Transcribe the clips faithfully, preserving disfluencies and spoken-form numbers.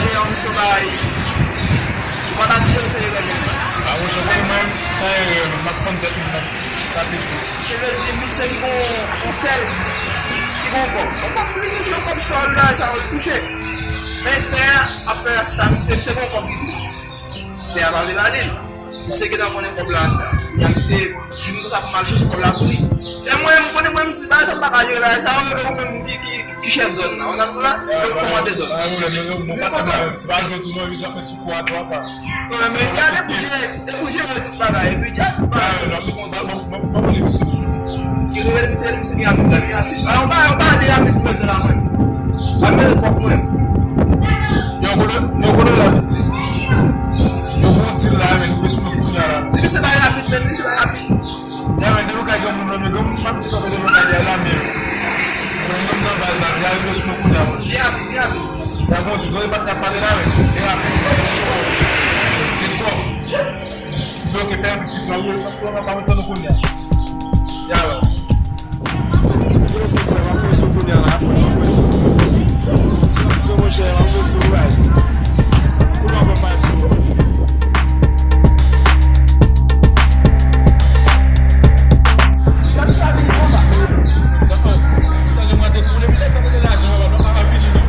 Jeyan, misye bay. Ou pa ta sou se erè non. A, mwen, jan pou mwen, sa erè non. M ap fann tèt mwen nan sa piti. Se vle di, misye ki gon, gon sèl, ki gon kòb. Gon kòb pou li touche, yon kòb sòl la, sa yo touche. Men sè a ap fè rasta misye, misye gon kòb li tou. Sè a pa vle ba li l. Misye gentan konnen kòb la anndan. Kounya misye di m konsa pou m al chèche kòb la pou li. E mwen, m konnen mwen, m di bagay sa m pa ka jere bagay sa, ou menm ki, ki, ki chèf zòn nan. Ou nan la, ou kòmande zòn nan. Se pa jwèt ou non, misye ap met sou kou a twa pa. Non, men gade pou jere, e pou jere tout bagay, epi gade tout bagay. Ki revele misye, misye gen abit la, li asis. Alò, ou pa, ou pa de abit mwen la mwen. Pa mele kòb mwen. Yo konnen, yo konnen la piti. Yo bon dil la, men, li sou mwen kounya la. Li se pa abit, men, li se pa abit. Ya, men, de lokal gen moun nan, men, gen moun pa piti pa de lokal ya la, men. Gen moun nan baz la, ya, li sou mwen kounya, mwen. Li abit, li abit. Ya, bon, ti, gade pa t ap pale la, men. Li abit, li sou mwen. Li kòb. Bloke fè yon piti, sa yo pa mwen tann kounye a. Ya la. Bloke fè, m ap pran sou kounye a la, fò m ap pran sou. Sou, sou, monchè, m ap pran sou, baz. Kounye a, m ap pran sou. Sa, oh, sa, jan mwen te konnen, depi lè sa te gen lajan, papa, papa vini, non.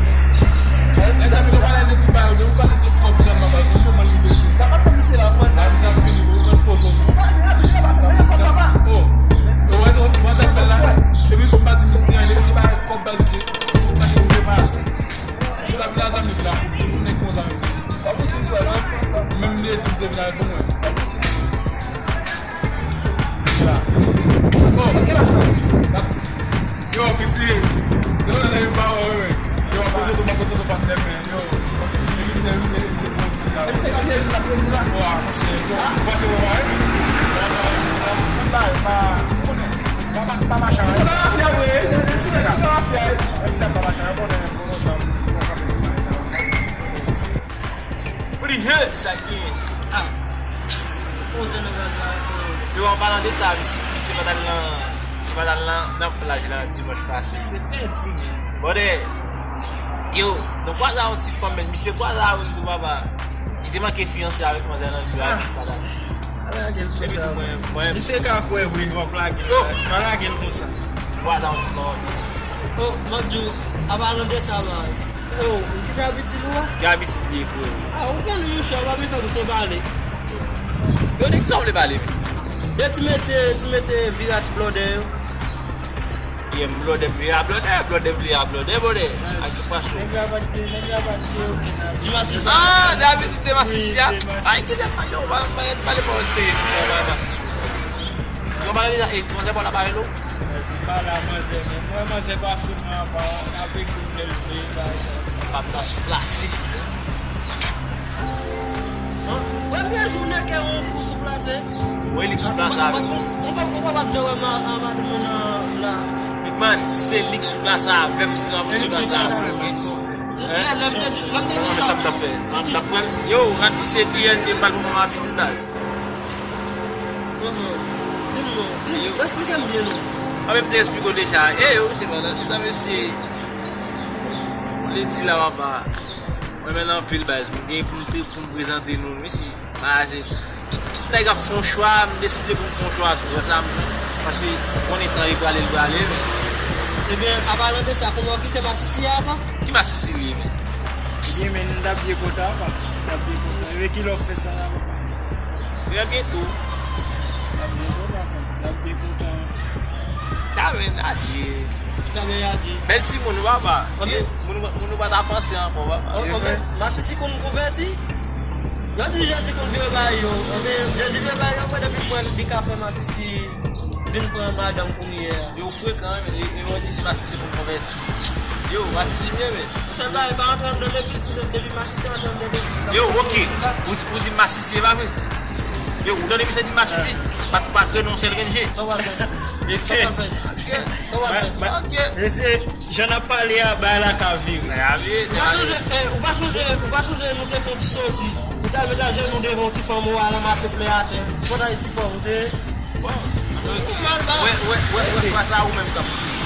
Lè sa vini, ou pale de tout bagay, ou pale de kòb sèlman, papa, se kòman l rive sou. Papa, kòm se la, mwen. Sa, sa vini, ou pran poz, ou. Sa, sa, sa, oh, ou wè, ou wè, sa bèl la, epi m pa di misye anyen, depi se pa kòb bèl, misye, mache pou prepare. Si w ta vin a zanmi la, pou jounen konsa, misye. Menm li di, misye vin avèk mwen. Bon. Yo, piti. Yo, nan yon pa wè, wè. Yo, ap poze tou, ap poze tou, patnè, men. Yo. E misye, misye, misye, bon, misye la. E misye ka fè la, la. Wa, monchè, yo. Monchè, wè, wè. Pa, pa, pa, pa machan. Se sa, se sa, se sa. E misye pa machan, yo konnen, bon, lontan, bon, kanpe sou bagay sa. Pou di, he, sa ki, ah. Fò zen nan gaz la, fò. Yo, an palan de sa, misye, misye pa t al nan, li pa t al nan, nan plaj la dimanch pase. Se pèdi, men. Brother, yo, nou kwaze a yon ti fanm, men misye kwaze avè m tou, papa. Li te manke fiyanse avèk manzè nan li a, ki pa dasi. Pa lage l konsa. Epi tou, mwen, mwen. Misye ka kwè, wi, w ap lage l. Yo. Pa lage l konsa. Kwaze a yon ti fanm. Oh, m ap di w, an palan de sa, baz. Oh, ou kite abitid ou a? Ki abitid li ye, frè? Ah, ou konnen, monchè, ou pa bezwen fè pou pale. Yo, nèg, sa w vle pale, men? De ti metye, ti metye vire a ti blòdè yo. Ye, m blòdè, m vire a blòdè, blòdè, m vire a blòdè, blòdè. Ak ti pwason. Nèg la pa t gen, nèg la pa t gen okenn abitid. Di masisi. Ah, se abitid de masisi a? Wi, de masisi. Ay, ki de pa yo, pa, pa, pale pa w serye, pale pa w serye. Yo, pale deja, e, ti manzè pa w la pale, non? Èske pa la manzè, men mwen manzè pa fin nan apa, apre kou m leve, pa sa. Pap la sou plase. An, premye jounen ke yon fou sou plase. Wi, li sou plase avèk ou. Ou pa, ou pa, ou pa, ou pa vle wè ma, a, madanm mwen nan la. Big man, se li k sou plase avè m, se nan sou plase avè m. Lè, lè m te di, lè m te di sa. Sa m t ap fè. M t ap pran, yo, rad misye ki N T pa l pou mwen abitid la. Di m non, di m, eksplike m byen non. A, men m te eksplike w deja. E yo, se pa nan, se nan mesye. Ledi la, papa. Mwen menm anpil baz. Mwen gen pou m te, pou m prezante nou, mesye. Baz, tout, tout nèg ap fè yon chwa, m deside pou m fè yon chwa tou. Wè sa m, paske m konnen tan e prale, l prale, men. Ebyen, an palan de sa, kòman w kite masisi a avan? Ki masisi li ye, men? Ebyen, men, n t ap byen kontan, papa. N t ap byen kontan. Ebyen, kilè w fè sa la, papa? Trè byento. N ap byen kontan, papa. N ap byen kontan. Ta men, adye. Ta men, adye. Bèl timoun, papa. Anben, moun, moun ou pa ta panse ankò, papa. Anben, masisi konn konvèti. Yo di Jezi konn vire bagay yo. Anben, Jezi vire bagay yo, mwen depi m wè l, li ka fè masisi vin pran madanm kounye a. Yo frekan, men, e, e, yo di se masisi pou konvèti. Yo, masisi byen, men. Sèl bagay, pa antre anndan legliz, depi masisi antre anndan legliz. Yo, oke. Ou di, ou di masisi, e pa vre? Yo, ou tande misye di masisi? Pa, pa t renonse l, Renje. Sa w ap fè? Mesye. Sa w ap fè? Sa w ap fè? Oke. Mesye, jan n ap pale a, bagay la ka vire. Ou pa sonje, eh, ou pa sonje, ou pa sonje nou te fè yon ti soti. Ou t al met ajenou devan yon ti fanm ou al ranmase flè atè. Pandan yon ti pòm, ou te Bon, wè, wè, wè, wè, fwa sa ou menm k ap kriye.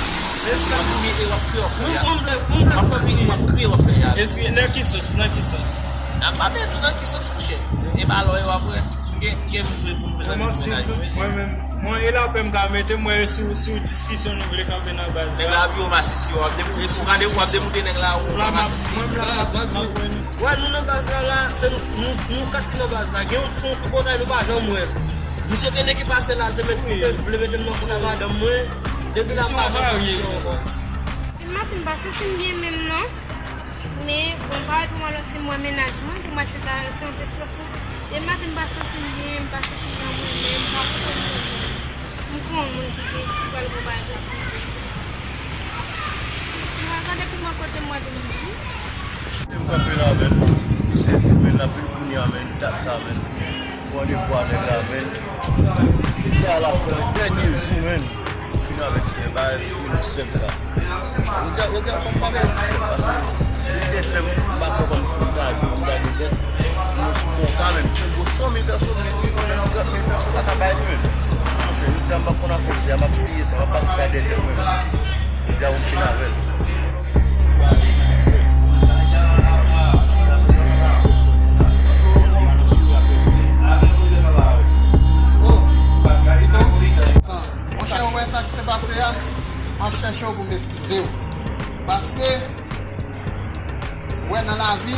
W ap kriye, w ap kriye, w ap fè ya. W ap kriye, w ap kriye, w ap fè ya. Èske, nan ki sans, nan ki sans? N ap pale tou nan ki sans, monchè. E ba lò yo apre. M gen, m gen pou m, pou m prezante pou mennaj mwen. Mwen menm, mwen, e lapè m ka mete, mwen, sou, sou diskisyon nou vle kanpe nan baz la. Nèg la pi w masisi, w ap demoute, ou gade, w ap demoute nèg la, ou pa masisi. Mwen, mwen, mwen, mwen, Wè, nou nan baz la, la, se nou, nou, nou kat ki nan baz la. Gen yon, se yon tripotay nou pa janm wè. Misye te nèk ki pase la, l te met, te vle mete m nan kont a madanm mwen. Depi la, m pa janm wè misye ankò. Depi maten, m pa santi m byen menm, non. Men, bon, parèt pou mwen, lòt si m wè mennaj mwen, pou mwen, se ta, se yon ti estrès, non. Depi maten, m pa santi m byen, m pa santi m nan mwen menm, m pa konprann mwen menm. M konn moun ki te, ki pral gon bagay pou mwen. M pral gade pou mwen kote m wè de moun. M kanpe la, men. M santi, men, anpil kounye a, men, dat sa, men. Randevou avèk la, men. Di a la fen, dènye jou, men. Fin avèk sè, bay, pou sèm sa. Yo di, yo di, kòm pa gen ti sèm, paske si te sèm, m pa kwè kòm si m ta viv, m ta gen tèt. Mwen sou konta, men, m te gwo san mil pèsòn, men, trant mil pèsòn pa ta bay li, men. Anfen, yo di, m pa konn afè sè, m ap peye sa, m ap pase sa dèyè, men. Yo di, m fin avè l. Monchè, ou wè sa ki te pase a? M ap chèche w pou m eskize w. Paske, ou wè nan lavi,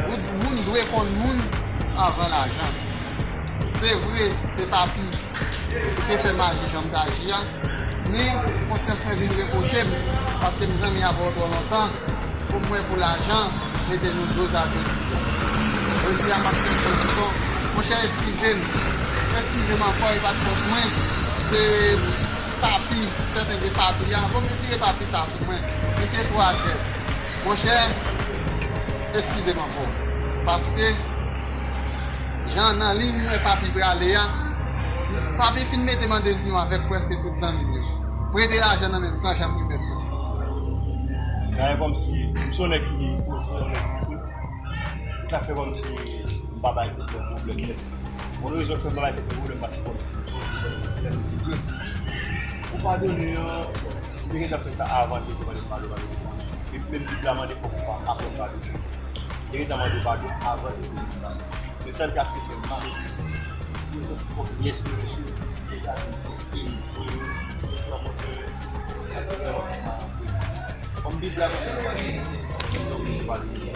ou, moun dwe konn moun avan lajan. Se vre, se papi ki te fè m aji jan m t aji a, men konsyans mwen vin repwoche m, paske m zanmi avè w twò lontan, pou m wè pou lajan, mete nou dozado. Jodi a, m ap fè yon leson. Monchè, eskize m. Eskize m ankò, e pa t fòt mwen. Se papi, sèten de papi a. Bon, m retire papi sa sou mwen. Misye twò atè. Monchè, eskize m ankò. Paske, jan nan liy m wè papi prale a, papi fin mete m an dezinyon avèk prèske tout zanmi m yo. Prete lajan nan men m san janm remèt mwen. Sa fè kòmsi, m se yon nèg ki poze, yon nèg ki koul. Sa fè kòmsi m pa bay tèt mwen pwoblèm nèt. Bon, rezon k fè m pa bay tèt mwen pwoblèm, paske kòmsi m se yon nèg ki koul. Pou padone an, m te gentan fè sa avan ke yo te mande m padon, padon. Epi menm Bib la mande fòk ou pa aprann padone. Yo gentan mande w padon avan yo te di w padon. Men sa l di a se fè m mal. Yo fè fòk lespri mesye, yo ta di lespri yo, yo fè montre, yo fè montre. Kòm Bib la mande m padone, yo oblije padone.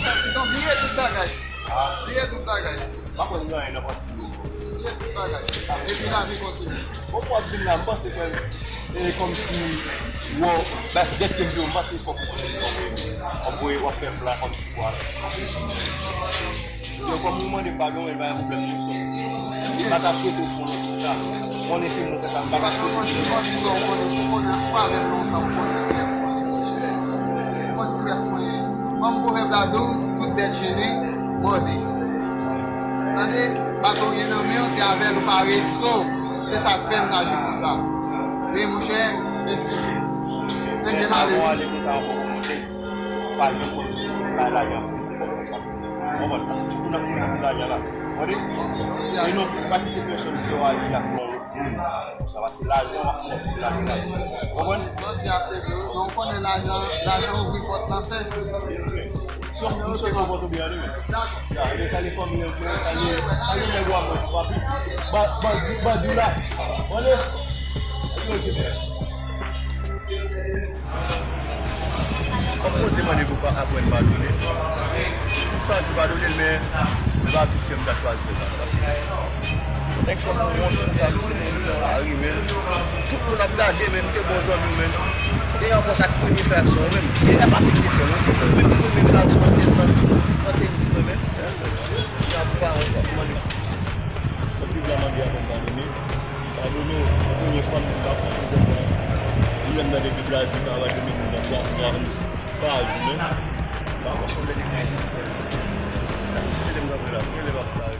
Chak ti tan, bliye tout bagay. Ah. Bliye tout bagay. M pa konn gen anyen nan panse m. Bliye tout bagay. Epi lavi kontinye. Bon, pou w ap vin la, m panse ke, e, kòmsi, w, bas, dèske m di w, m panse fòk ou konn anvoye, anvoye, w ap fè plan kòmsi pou al. Yo, kòm ou mande padon, e pa yon pwoblèm, non, so. M pa ta swete w fè yon lòt sa. Konnen se mwen fè sa, m pa ta swete w. Kòmsi, kòmsi, ou konnen, ou konnen, ou avè m lontan, ou konnen kiyès mwen ye. Ou konn kiyès mwen ye. Kòm pwovèb la di w, tout bèt jennen, mòde. Tande, baton w gen nan men w, se avè l ou pare so. Se sa k fè m t aji konsa. Men monchè, eskize. Ebyen, m ale wi. Ou ale konsa ankò, monchè. Ou pa janm konn si w bay lajan prese kòm sa. Ou konprann? Paske tout moun ap kouri pou lajan la. Tande? E non plis, pa kite pèsòn fè w aji ak yon lòt moun. Sa va se lajan w ap pran pou lajan la. Ou konprann? Jodi a se vre wi, men w konnen lajan, lajan ouvri pòt lanfè. Sòf m swete w pòt ou byen ale wi. Ya, e salye fanmi an, mwen salye, salye nèg ou a mwen, papi. Ba, bandi, bandi la. Mande. Yo, yo, yo. Fòk Bondye mande pou pa aprann padone. Si m chwazi padone l, men se pa tout kè m ta chwazi fè sa, non, paske nèg sa pou wont pou sa, misye pou wont, sa rive. Tout moun ap gade, men m te bon zanmi w, men. E ankò sa k premye fè aksyon, men se pa tout ki fè, non, ki fè. Men premye fè aksyon, an te zanmi, an te di mwen, men. Ya pou pa, fòk mande. Fòk Bib la mande aprann padone. Padone, premye fwa m t ap pran prizon pran. Li menm nan Bib la di, m ap padone moun nan twa fwa, m di, pa jou menm. Pa konn sonde de kay. Misye te m kanpe la, mwen lè m ap pale.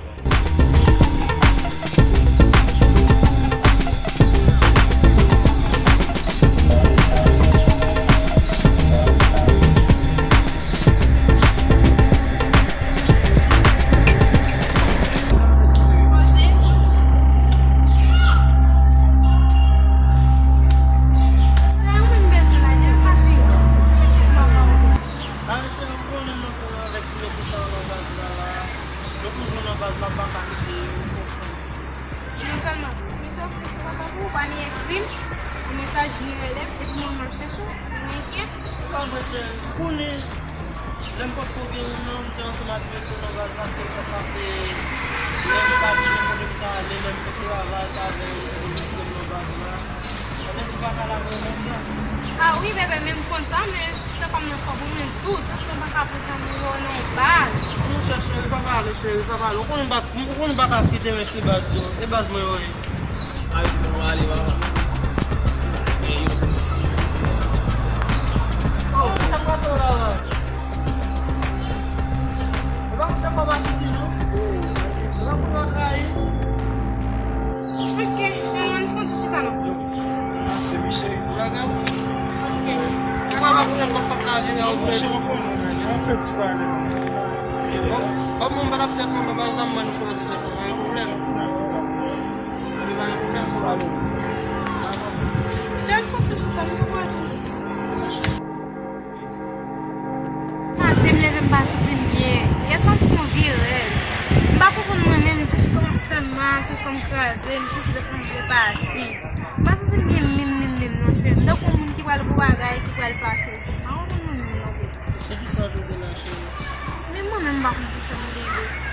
Mesye, nou konnen nou ansanm avèk ti mesye sa yo nan baz la la. Nou toujou nan baz la, pa ka kite yo. Non sèlman, ti mesye ap prese papa pou ou, pa ni ekri m, ti mesaj ni rele m, epi mwen m ap chèche w, ou enkyè. Pa vre, cheri, m konnen. Lè m potko gen moun nan, m te ansanm ak mesye nan baz la, se l t ap pase. Lè m pa gen kote m ta ale, lè m sot travay, sa avè yo, yo te mete m nan baz la. Pandan m pa ka lave yon moun sa. Ah wi, bebe, men m konn sa, men ti tan pa m nan fò pou mwen tou. Tankou m pa ka poze zanmi yo nan yon baz. Non, chè, cheri, pa pale, cheri, pa pale. Ou konnen m pa, ou konnen m pa ka kite mesye baz yo. E baz mwen yo ye. Ay, pou nou ale, papa. Men yo, oh, sa pase la, la? E pa pou sa pa sisi, non? E pa pou lakay. Ok, cheri, ann fè yon ti chita, non? Ah, se mi cheri pou lakay. Ok. Ou pa pou tèt kòm pap la vin an vre. Cheri, ou konnen, an fè ti pale. Kòm, kòm mwen pa t ap tèt mwen, pa egzanp, mwen chwazi tèt mwen, pa gen pwoblèm. Cheri, fè ti chita, nou pral fè ti. Maten, m leve, m pa santi m byen. Yè swa, m fè yon vye rèv. M pa konprann mwen menm, tout kò m fè m mal, tout kò m kraze, m santi lè pou m repati. M pa santi m byen menm, menm, menm, non, cheri. M tankou yon moun ki pral gwo bagay, ki pral pase. M pa konprann mwen menm, non, bebe. E kisa w te gen la, cheri? Men mwen menm m pa konn kisa m gen.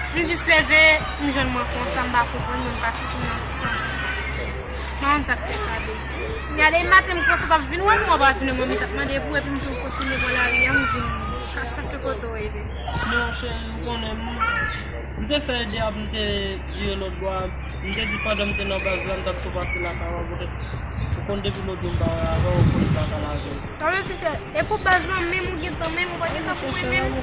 M jis leve, m jwenn mwen konsa, m pa konprann, mwen m pa santi m nan sans. M pa konn sa k fè sa, bebe. Gade maten m konsa t ap vin wè m, mwen pa vin wè m, mwen t ap mande pou, epi m tou kontinye bò lari a, m vin ka chache kote w ye, bebe. Non, cheri, ou konnen m, m te fè ide a pou m te vire lòt bò a. M te di pandan m te nan baz la, m t ap tou pase lakay ou, poutèt ou konn depi lòt jou m pa wè avè w, ou konn m pa ka lave. Sa vle di, chè, e pou baz lan menm ou gentan menm, ou pa gentan pou mwen menm? Ah,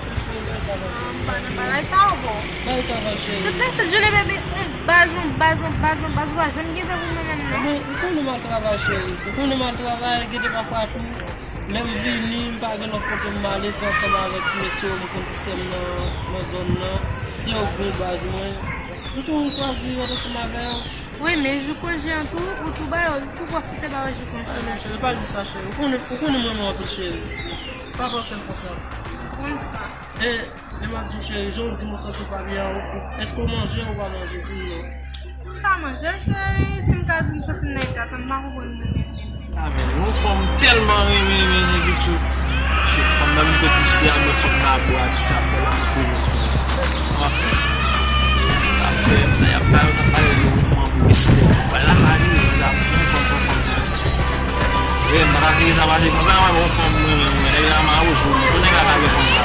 m pa nan bagay sa yo, bò. Tout lè se jounen bebe, on baz, on baz, on baz, on baz, ou pa janm gentan pou mwen menm, non. Mwen, ou konnen m al travay, cheri. Ou konnen m al travay, gen de pafwa tou, lè m vini, m pa gen lòt kote m ale, se ansanm avèk ti mesye yo m konn ti sè m nan, nan zòn nan. Se yo k gon baz mwen. M toujou chwazi rete ansanm avè yo. Wi, men jou konje an tou, ou tou ba yo, ou tou pwofite ba yo jou konje. Ah non, cheri, pa di sa, cheri. Ou konnen, ou konnen mwen renmen w anpil, cheri. Pa fè w sèl konfyans. M konn sa. E, e m ap di w, cheri, jan w di m ou santi w pa byen an, ou, èske w manje ou pa manje? Di m non. M pa manje, cheri. Si m ka di w m santi m nan eta sa, m pa konprann mwen menm, menm, menm. Ah, men, yon fanm m tèlman renmen, renmen, renmen, Vicky. Shit, fanm nan m te pouse a, men fanm nan ap bwè a, ki sa fè l ap pouse. Anfen, afè, y ap pale, y ap pale de yon manm respè. Wè, la, mari, la, yon fanm, yon fanm. Wi, m pa ka kite sa pase konsa, mwen, bon, fanm mwen, mwen, mwen, nèg la mawozo, mwen, pou nèg la pa gen fanm sa.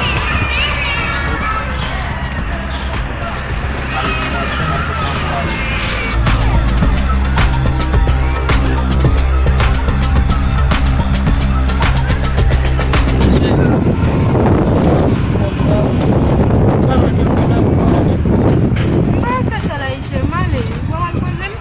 M pa fè sa la, Iche, m ale, ou pa wè m poze m?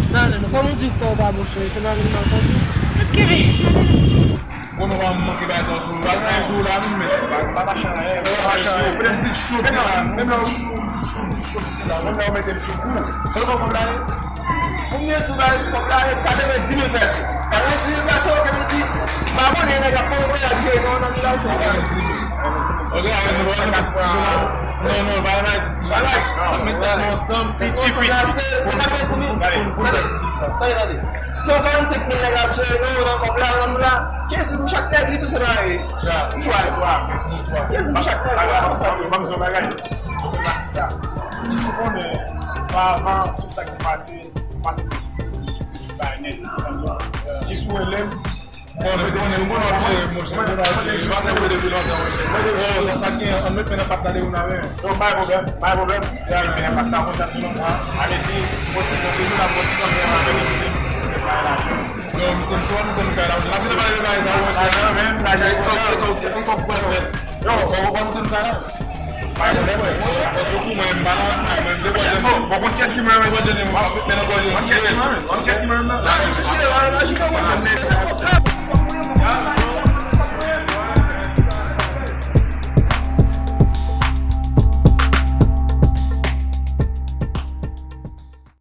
N ale non. Kòm ou di kò w pa bon, cheri, te mari m al kondui. Ok, n ale non. Bon, nou pa manke bay sa sou, bay sa sou la, nou, men. Pa, pa mache anyen, pa mache anyen. Menm ti chou, menm la, menm la, chou, chou, chou, chou, la, menm la, ou mete l sou kou. Kòman kòb la ye? Pou m te di w, bay, kòb la ye katrevenndimil pèso. Katrevenndimil pèso, ke nou di, m pa konnen, nèg ap pran yon vwayaj, non, nan milasyon. Ok, a, nou pa nan diskisyon la. Non, non, pa nan diskisyon. Sa met tèt nou ansanm, fiti, fiti. Se, se katrevenndimil. Tande, tande. Si se yon karannsenk mil nèg ap jere nou nan kòb la, nan nou la, kenz mil pou chak nèg, li tou se parèy. Kenz mil pou chak nèg, la, konsa. Ban m di yon bagay. Sa. Si w konnen, pa avan, tout sa ki pase, pase tout sou, sou, sou bagay nèt. Jis ou rele m, Konnen, konnen, konnen w ap jere, monchè, konnen w ap jere. Yo pa te wè depi lontan, monchè. Oh, sa, sa gen, ann met men nan pat la de youn avè youn. Yo, pa gen pwoblèm, pa gen pwoblèm. Yo, ann met men nan pat la, konsa, tou lontan. Ale di, bon, ti, bon, toujou la, bon, ti, bon, men avè li, men, men, men, men, yo, misye, misye, w ap konn kay la, monchè. Misye, pa gen bagay sa, monchè. Lajan, men, lajan, e kòb, e kòb, e kòb, e kòb, e kòb. Yo, sa w konprann tout sa la? Pa gen pwoblèm. Paske pou mwen, m pa nan, mwen, m te pran Jenny. Bon, bon, kont kiyès ki mwen menm? Pran Jenny, mwen, mwen nan kò Jenny. Kont kiyès ki mwen menm? Kont kiyès ki mwen menm la?